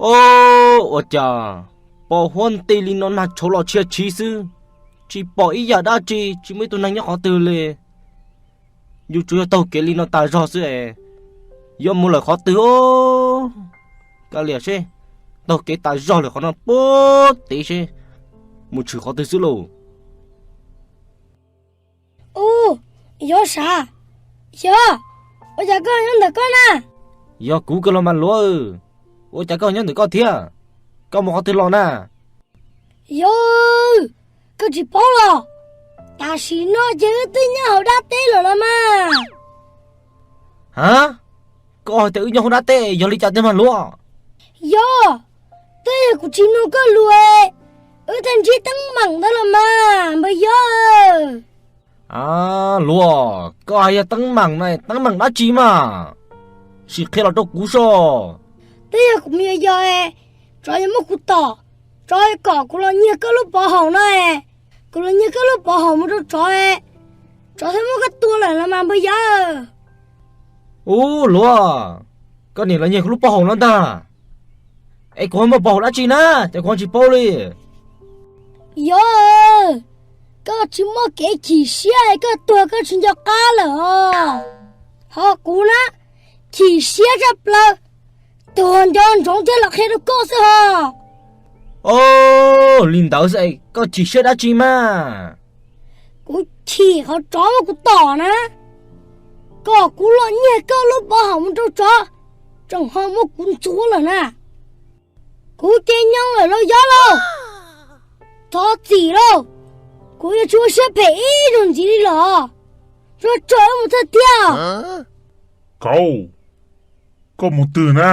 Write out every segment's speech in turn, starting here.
Ob, ua cas pom huab nti li no nag tshauv los tshia tshiv xwb, tsis pom ib yam dab tsi, tsis muaj ib tug neeg nyob qhov twg li. Yuav tsum yog taug kev li no tas zog xwb es yuav mus lawm qhov twg os? Kav liam seb, taug kev tas zog lawm qhov no puag tid seb mus tshwm qhov twg xwb lauj. Ub, Yob sav, Yob, ua cas koj nyob ntawm koj na? Yog kuv kawg los mas Luav, ua cas koj nyob ntawm koj thiab? Koj mus qhov twg los na? Yob, koj tsis paub los? Tam sim no ces wb twb nyob hauv dab teb lawm los mas. Ha, koj hais tias wb nyob hauv dab teb yog li cas tiag mas Luav? Yob, twb yog kuv tsis mloog koj lus, wb thiaj ntsib teeb meem ntawd los mas npawg Yob. A, Luav, koj hais yog teeb meem na, teeb meem dab tsi mas? Sim qhia los rau kuv soj. Twb yog kuv mus yos yos, tsov yog muab kuv tom, tsov kom kuv los nyiag koj lub pov haum no, kuv los nyiag koj lub pov haum mus rau tsov, tsov thiaj muab koj tua lawm los mas npawg Yob. Ub, Luav, koj niam los nyiag kuv lub pov haum no ntag. Es kuv ho muaj pov haum dab tsi na, ces kuv ho tsis paub li. Yob, koj tsis muaj kev chim siab es koj tuag koj tsis nco qab lawm os. Ho kuv na, chim siab tshaj plaws, tuag nco ntsoov thiab los qhia rau koj xwb ho. O, li ntawd xwb es koj chim siab dab tsi mas? Kuv chim qhov tsov muab kuv tom na, kom kuv los nyiag koj lub pov haum mus rau tsov, tseem ho muab kuv ntxuav lawm na. Kuv ces nyob lawm lauj Yob lauj, thov txim lauj, kuv yuav tsis ua siab phem ib zaug ntxiv li los, tsuag tsuag wb mus txog tiag. Kauv, koj mus twg na?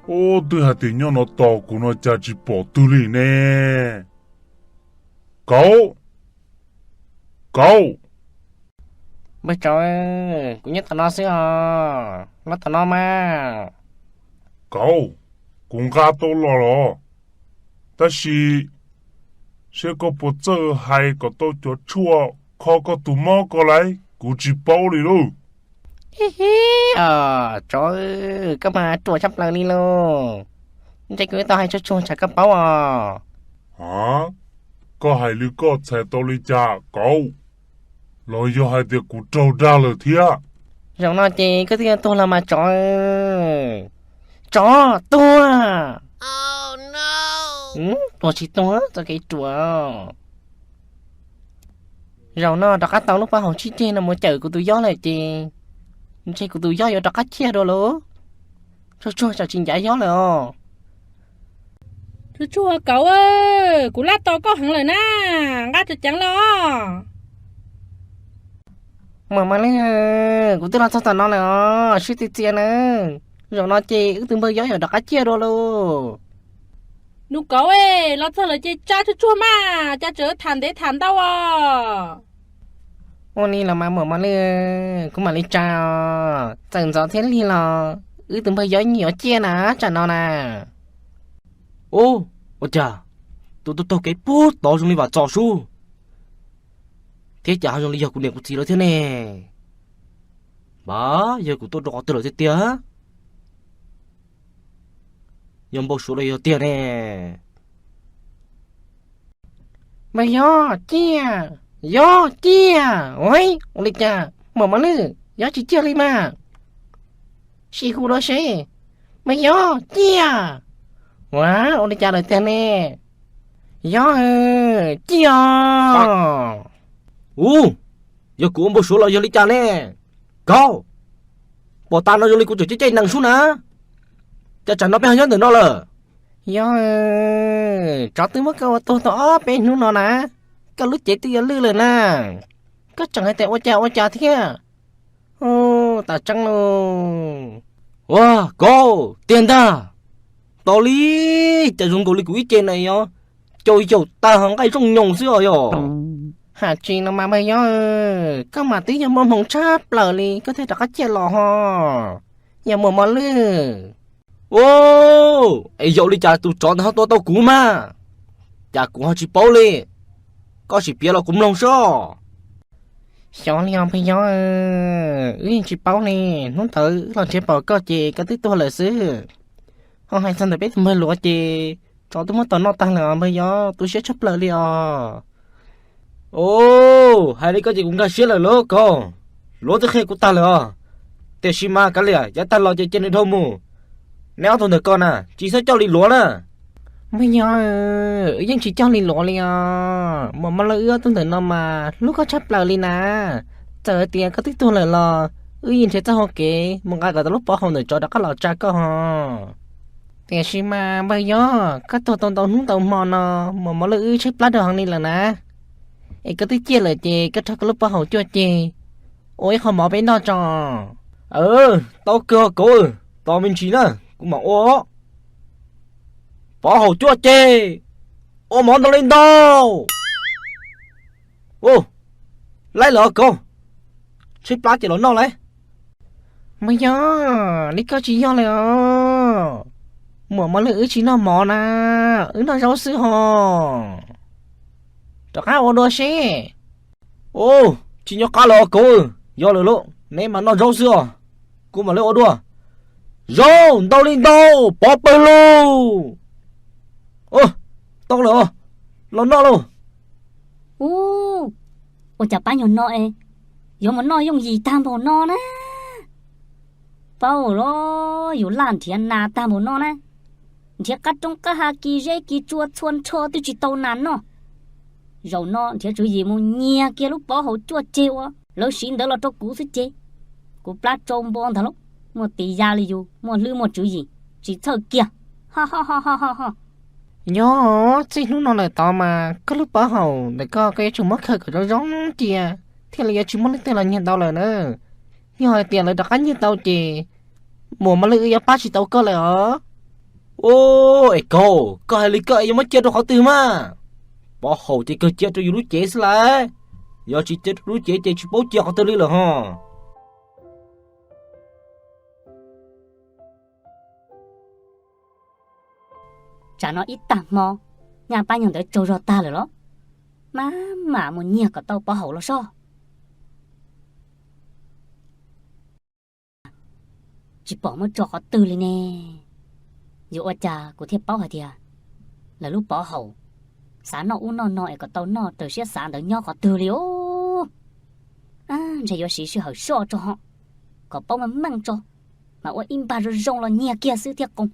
Ub, twb hais tias nyob no tos kuv no cas tsis pom twg li ne? Kauv, Kauv. Npawg tsov, kuv nyob tom no xwb os, los tom no mas. Kauv, kuv nqa tau los los, tab sis seb koj puas txawj hais kom tau cov tshuaj kho koj tus mob ko lauj, kuv tsis paub li lauj. Hib hib, tsov, koj mas ruam tshaj plaws li lauj. Ntshe kuv tau hais tsuag tsuag tsam koj paub os. A, koj hais li koj txhais tau li cas Kauv? Los yog hais tias kuv raug dag lawm thiab? Zaum no ces koj twb yuav tuag los mas tsov. Tsov, tuag! Tuag tsis tuag txoj kev ruam. Zaum no rov qab tau lub pov haum tsib ceg no mus cawm kuv tus Yob lawm ces ntshe kuv tus Yob yuav rov qab ciaj dua lauj. Tsuag tsuag tsam tsis ncav Yob lawm os. Tsuag tsuag Kauv, kuv laj tos koj heev lawm na, nqa ceev ceev los. Muam Mos Lwj, kuv twb los txog tom no lawm os, sib txias txias na. Zaum no ces wb tus npawg Yob yuav rov qab ciaj dua lauj. Nus Kauv, los txog lawm ces tsa tsuag tsuag mas, cas tseem tham ntev tham ntau os. Ua li los mas Muam Mos Lwj, kuv mam li tsa os, txawm ntxov thiab lig los wb tus npawg Yob yeej yuav ciaj na, tsam no na. Ub, ua cas tus tuaj taug kev puag tod zoo li Vam Txos sub, thiab cas ho zoo li yog kuv niam kuv txiv lawv thiab ne? Npab, yog kuv tuaj rau qhov twg lawm tiag tiag? Yog npau suav los yog tiag ne? Mas Yob ciaj, Yob ciaj, ua li cas Muam Mos Lwj, Yob tsis ciaj li mas? Sim hu dua seb. Mas Yob ciaj. Ua, ua li cas lawm tiag ne? Yob ciaj os. Ub, yog kuv ua npau suav los yog li cas ne? Kauv, pom tas no zoo li kuv tseem caij caij nees sub na. Cas tsam no peb ho nyob ntawm no lawm? Yob, tsov twb muab koj ua tuag tau ob peb hnub no na, koj lub cev twb yuav lwj lawm na. Koj tseem hais tias ua cas ua cas thiab. Ub, tas tseeb lauj. Ua, Kauv, tiag ntag. Tos li, cas zoo nkaus li kuv ib ce na yog caum yaum tag ho nqaij zooj nyoos xwb os yog. Ham tsis no mas Npawg Yob, koj mas twb yog muaj hmoo tshaj plaws li koj thiaj rov qab ciaj los ho, yog Muam Mos Lwj. Ub, es yog li cas tus tsov ntawd ho tua tau kuv mas? Cas kuv ho tsis paub li? Koj sim piav los kuv mloog soj. Xyov li os Npawg Yob, wb yeej tsis paub li. Hnub ntawd wb los nrhiav pom koj ces koj twb tuag lawm xwb. Hais txog ntawm peb tus npawg Luav ces tsov twb muab tau noj tag lawm os npawg Yob, tu siab tshaj plaws li os. O, hais li koj ces kuv nkag siab lawm lauj Kaub. Luav twb qhia kuv tag lawm os. Tiam sis mas kav liam, yav tag los ces cia nws dhau mus. Neb ob tug ntawm ko na tsis txhob coj li Luav na. Npawg Yob, yeej tsis coj li Luav li os. Muam Mos Lwj wb ob tug ntawm no mas hlub koj tshaj plaws li na. Txawm hais tias koj twb tuag lawm los wb yeej nrhiav txoj hau kev mus nqa kom tau lub pov haum ntawm tsov rov qab los tsa koj ho. Tiam sis mas npawg Yob, koj tuag tau ntau hnub ntau hmo no, muam Mos Lwj wb tshaib plab rau heev li lawm na. Es koj twb ciaj lawm ces koj rho koj lub pov haum cuaj ceg ua ib qho mov peb noj tso. Tau kawg Kaub, tos me ntsis na, kuv mam ua. Pov haum cuaj ceg, ua mov ntau li ntau. Laib lawm os Kaub, tshaib plab ces los noj lauj. Npawg Yob, li koj tsis yog lawm os. Muam Mos Lwj wb tsis noj mov na, wb noj zaub xwb ho. Rov qab ua dua seb. Tsis nco qab lawm os Kaub, yog lawm lauj, neb mas noj zaub xwb os. Kuv mam li ua dua. Zaub ntau li ntau, pov pawg lug. Tau lawm os, los noj lauj. Ub, ua cas pab nyuag no es yuav mus noj yooj yim tag npaum no na? Paub los yus laj nrhiav nas tag npaum no na, nrhiav qab roob qab hav kis zeb kis tsua txhua nrho twb tsis tau nas noj. Zaum no nrhiav tswv yim mus nyiag kiag lub pov haum cuaj ceg uas lawv siv ntawd los rau kuv xwb ces kuv plab tsau npo ntag lauj, muaj tis ya li yus muaj hlwb muaj tswv yim, tsis txhawj kiag. Ho ho ho ho ho ho. Nyob txij hnub no lawm tod mas koj lub pov haum ntawm koj, koj yuav tsum muab khaws kom zoo zoo cia, thiaj li yuav tsis muaj leej twg los nyiag tau lawm na. Yog hais tias lawv rov qab nyiag tau ces muam Mos Lwj wb yuav pab tsis tau koj lawm os. Ub, es Kaub, koj hais li koj es yuav muab cia rau qhov twg mas? Pov haum ces kawg cia rau yus lub cev xwb lauj, yog tsis cia rau lub cev ces tsis paub cia qhov twg li lawm ho. Tsam no ib tag hmo, nyaj pab nyuag ntawd tsaug zog tag lawm los, maj mam mus nyiag kom tau pov haum los soj. Tsis pom muab tso qhov twg li ne. Yuav ua cas kuv thiaj paub hais tias lawv lub pov haum xav noj ub noj no es kom tau noj raws siab xav ntawd nyob qhov twg li os. Ntshe yuav siv sij hawm soj tso ho, kom paub meej meej tso, mas ua ib npag zoo zoo los nyiag kiag xwb thiaj qoos.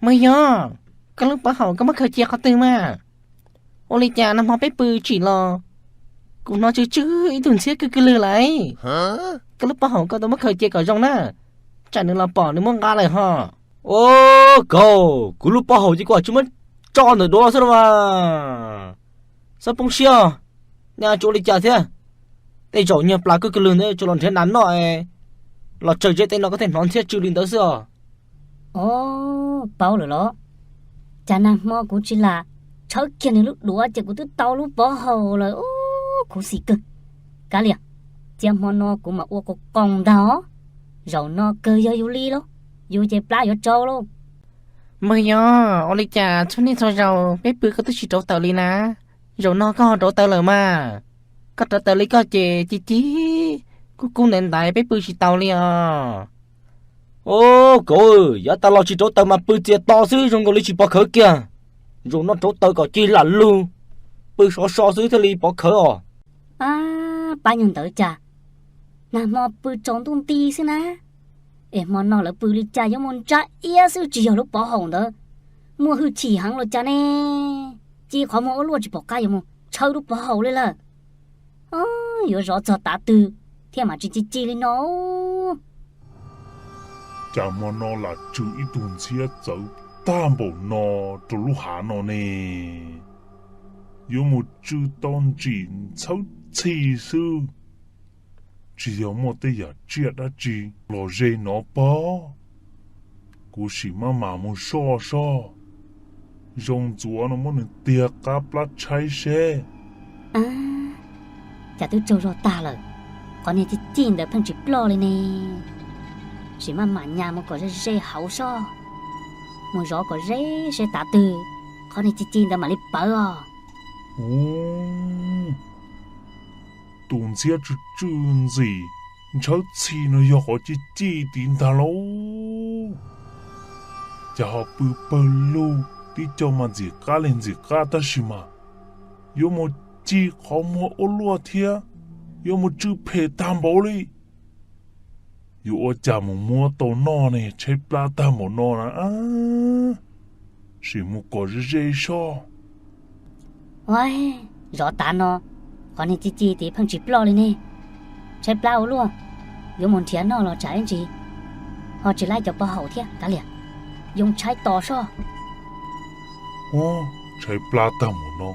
Mas yog, koj lub pov haum koj muab khaws cia qhov twg mas? Ua li cas nag hmo peb pw tsim los kuv hnov tsw tsw ib tug ntxhiab kwj kwj lwg lawm? Koj lub pov haum koj tau muab khaws cia kom zoo na, tsam nws los pom nws muab nqa lawm ho. Ub, Kaub, kuv lub pov haum ces kuv tsis muab tso ntawm duav xwb los mas. Txhob poob siab, nej tsuas ua li cas thiab? Tej zaum nyuag plas kwj kwj lwg ntawd tsuas los nrhiav nas noj, los tsawg zeb tej no koj thiaj hnov ntxhiab tsw li ntawd xwb os. Ov, paub lawm los? Cas nag hmo kuv tsis lam tshawb kiag nws lub duav ces kuv twb tau lub pov haum lawm, ub, khuv xim kawg. Kav liam, cia hmo no kuv mam ua qoos qoos ntag os. Zaum no kawg yog yus li lauj, yus ces plab yuav tsau lauj. Mas yog, ua li cas txhua niaj txhua zaus peb pw koj twb tsis rauv taws li na? Zaum no koj ho rauv taws lawm mas. Koj rauv taws li koj ces ci ci, kub kub ntaiv ntaiv peb pw tsis taus li os. Ub, Kaub, yav tas los tsis rauv taws mas pw txias to xwb zoo nkaus li tsis pov khawv kiag. Zaum no rauv taws kom cig lam lug, pw sov so xwb thiaj li pov khawv os. Pab nyuag ntawd cas nag hmo pw tsaus ntuj nti xwb na, es hmo no lawv pw li cas yuav mus ntsa iab xwb tsis yog lub pov haum ntawd muaj hwj chim heev los cas ne? Ci qhov muag ua luaj tsis pom qab yuav mus tshawb lub pov haum li lawm. Yuav zov txog tav twg thiaj mam tsis ci ci li no? Cas hmo no lam tsw ib tug ntxhiab txawv tag npaum no rau lub hav no ne? Yuav mus tsw tau ntsim ntxhawb txhij xwb, tsis yog muaj tej yam tsiaj dab tsi los ze no pob. Kuv sim maj mam mus soj soj, zoo ntxuav no muab nws tiag qab plab tshaib seb. Cas twb tsaug zog tag lawm, qhov niag ci ci ntawd pheej tsis ploj li ne. Sim maj mam nyas mus kom ze ze hauv soj, mus zov kom ze seb tav twg qhov niag ci ci ntawd mam li pawv os. Ub, tus ntxhiab tsw tsw ntxim Ntshawb txhim no yog qhov ci ci tid ntag lauj. Cas ho pw pawg lug tib co mas ntxim qab li ntxim qab tab sis mas yuav mus ci qhov muag ua luaj thiab yuav mus tsw phem tag npaum li. Yuav ua cas mus muab tau noj ne, tshaib plab tag npaum no na. Sim mus kom ze ze soj. Zov tav no, qhov niag ci ci tid pheej tsis ploj li ne. Tshaib plab ua luaj, yuav mus nrhiav noj los tsam ib ntsis ho tsis laib cov pov haum thiab kav liam, yoo tshaib tos soj. Tshaib plab tag npaum no,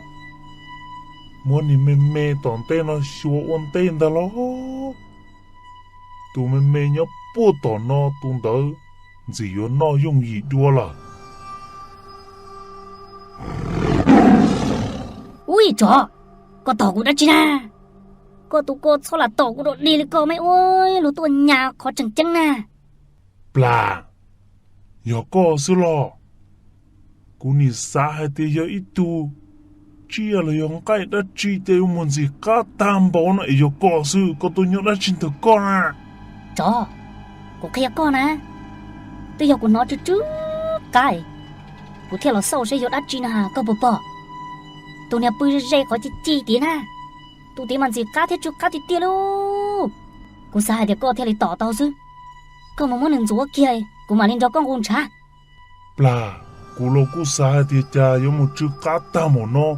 muab niag me me tom ntej no xyuas ua ntej ntag los. Tus me me nyob puag tom no tus ntawd ntxim yuav noj yooj yim dua lawm. Ub, tsov, koj tom kuv dab tsi na? Koj tus koj txhob lam tom kuv dog dig li koj me ua luag tuaj nyas qhov tseem ceeb na. Plas, yog koj xwb los? Kuv nim xav hais tias yog ib tug tsiaj los yog nqaij dab tsi ces yuav mus ntxim qab tag npaum no es yog koj xwb, koj tuaj nyob dab tsi ntawm koj na? Tsov, kuv qhia koj na, twb yog kuv hnov tsw tsw qab, kuv thiaj los xauj seb yog dab tsi na, koj puas pom? Tus niag pw ze ze qhov ci ci tid na, tus tid mas ntxim qab thiab tsw qab tiag tiag li. Kuv xav hais tias koj thiaj li tom tau xwb, koj mus muab nws ntxuav kiag kuv mam li nrog koj nqus ntshav. Plas, kuv los kuj xav hais tias cas yuav mus tsw qab tag npaum no,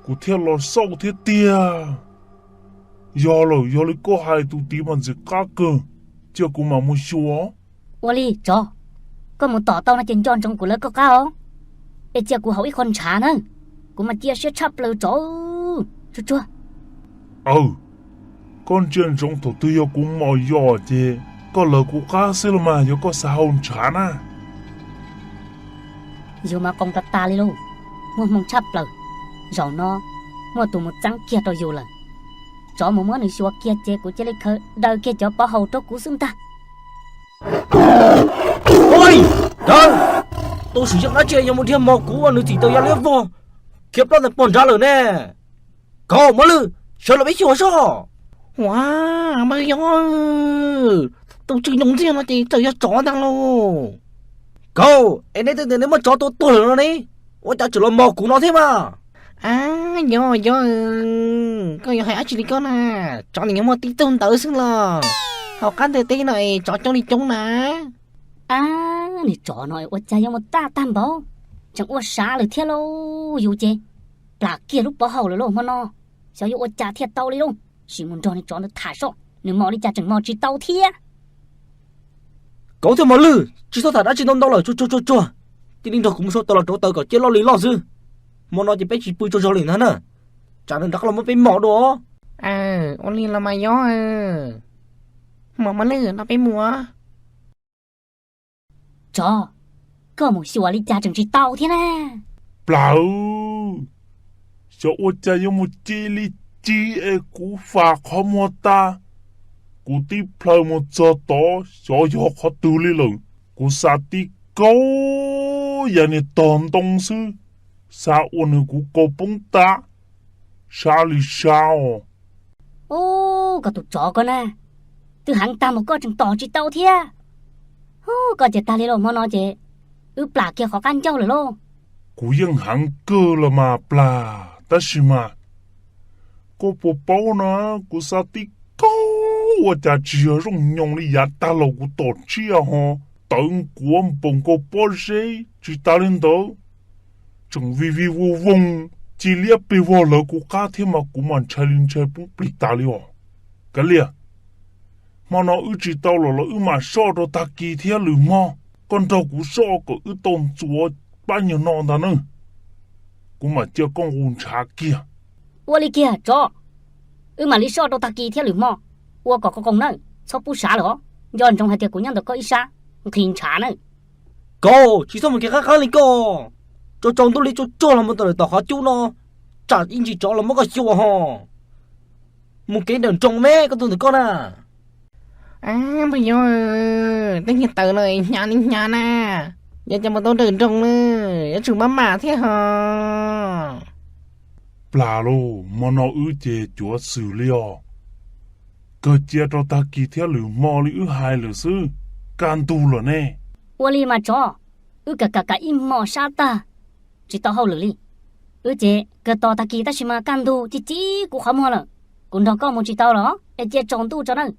kuv thiaj los xauj thiab tiag. Yog lawm, yog li koj hais tus tid mas ntxim qab kawg, cia kuv mam mus xyuas. Ua li tsov, koj mus tom tau no ces nco ntsoov kuv lawv koj qab os, es cia kuv haus ib qho ntshav na, kuv mas cia siab tshaj plaws tsov. Tsuag tsuag. Aw, koj ntsia ntsoov thaum twg yog kuv mos yos ces koj lawv kuv qab xwb los mas yog koj xav haus ntshav na. Yus mas qoo tas tas li lauj, muaj hmoo tshaj plaws. Zaum no muaj tus mus txeeb kiag rau yus lawm. Tsov mus muab nws xyuas kiag ces kuv cia li khaws daws kiag cov pov haum rau kuv xwb ntag. Oi, dawb, tus swm yog dab tsi yuav mus dhia mos kuv ua nws txim taws ya liab vog, khiav ploj ntawm pog nrad lawm ne? Kauv, Mab Lwj, sawv los peb xyuas soj. Ua, npawg yau, tus tsw ntsoov ntxiag no ces txawm yog tsov ntag lauj. Kauv, es neb twb tias neb muab tsov tua tuag lawm no ne, ua cas tseem los mos kuv no thiab mas? A, yog yog, koj yuav hais dab tsi li koj na? Tsov nws nyob muaj tib tug ntawd xwb los. Hauv qab ntiaj teb no es tsov coob li coob na. A, niag tsov no ua cas yuav mus tag tag npaum, tseem ua sav lawm thiab lauj. Yus ces plam kiag lub pov haum lawm lauj hmo no, xyov yuav ua cas thiaj tau li lauj. Sim mus nrog niag tsov ntawd tham soj, nws mos li cas tseem mos tsis tau thiab. Kauv thiab Mab Lwj, tsis txhob tham dab tsi ntau ntau lawm, tsuag tsuag tsuag tsuag, cia li nrog kuv mus sau tau los rauv taws kom ciaj loj li loj xwb. Hmo no ces peb tsis pw tsaug zog li ntag na, tsam nws rov qab los muab peb mos dua. Ua li los mas yog. Hmo Mab Lwj, no peb mus. Tsov, koj mus xyuas li cas tseem tsis tau thiab na. Plam, xyov ua cas yuav mus ci li ci es kuv fam qhov muag tas, kuv tib plhaw mus txog tod xyov yog qhov twg li lawm. Kuv xav tib kaug yam niag tog ntoo xwb, xav ua nws kuv kaus poob tas, sab li sab os. Ub, koj tus tsov koj na, twb heev tag mus koj tseem tom tsis tau thiab. Ub, koj ces tag li lauj, hmo no ces wb plam kiag qhov qab ncauj lawm lauj. Kuv yeej heev kawg los mas Plam, tab sis mas koj puas paub na, kuv xav tib kaug ua cas tsis yog zooj nyoos li yav tag los kuv tom tsiaj ho tawv nkuav npaum nkaus pob zeb. Tsis tas li ntawd, tseem vij vij voog voog ci liab pes vog lawv kuv qab thiab mas kuv mas ntshai li ntshai poob plig tas li os. Kav liam, hmo no wb tsis tau los los wb mam soj rau tag kis thiab lwm hmo. Koj nrog kuv soj kom wb tau ntxuav pab nyuag no ntag nawb, kuv mam cia koj nqus ntshav kiag. Ua li kiag tsov, wb mam li soj rau tag kis thiab lwm hmo, ua kom qoo qoo nawb, txhob pub sav lawm os. Nco ntsoov hais tias kuv nyob ntawm koj ib sab nqhis ntshav nawb. Kauv, tsis txhob mus kev qab qab li koj, tsaus tsaus ntuj li tsuag tsuag los mus tom lawm tom qhov cub no, tsam ib ntsis tsov los muab koj xyuas ho. Mus kev nrawm nroos me koj tus ntawm koj na. Npawg yau, tej niag taws no hnyav li hnyav na, yog cas mus tau nrawm nroos na, yuav tsum maj mam thiab ho. Plam lauj, hmo no wb ces cuav xwm li os. Kawg cia rau tag kis thiab lwm hmo li wb hais lawm xwb, kaj ntug lawm ne. Ua li mas tsov, wb kam kam kam ib hmo sab tag, tsis tau hauj lwm li. Wb ces kawg tos tag kis tab sis mas kaj ntug ci ci kuv qhov muag lawm, kuv nrog koj mus tsis tau los es cia tsaus ntuj tso nawb.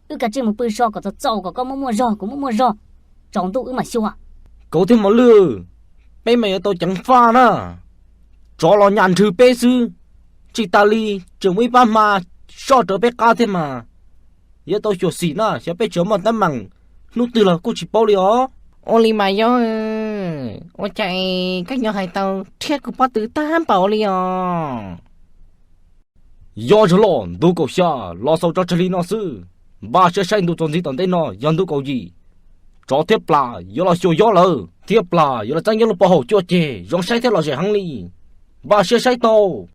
Wb kav tsij mus pw so kom txaus txaus kom koj muaj muaj zog kuv muaj muaj zog, tsaus ntuj wb mam xyuas. Kauv thiab Mos Lwj, peb mas yuav tau ceev faj na, tsov los nyas nrhw peb xwb, tsis tas li tseem muaj ib pab hma soj rawv peb qab thiab mas. Yuav tau xyuam xim na, xyov peb tseem muaj teeb meem hnub twg los kuj tsis paub li os. Ua li mas yog, ua cas koj yuav hais tau rhiab kuv pob tw tag npaum li os? Yog zog los ntu kaum xya los xaus tso tseg li no xwb. Npaj siab saib ntu txuas ntxiv tom ntej no yog ntu kaum yim, tsov thiab plas yuav los xyuas yob lawm, thiab plas yuav los txeeb yob lub pov haum cuaj ceg zoo saib thiab lom zem heev li. Npaj siab saib tau.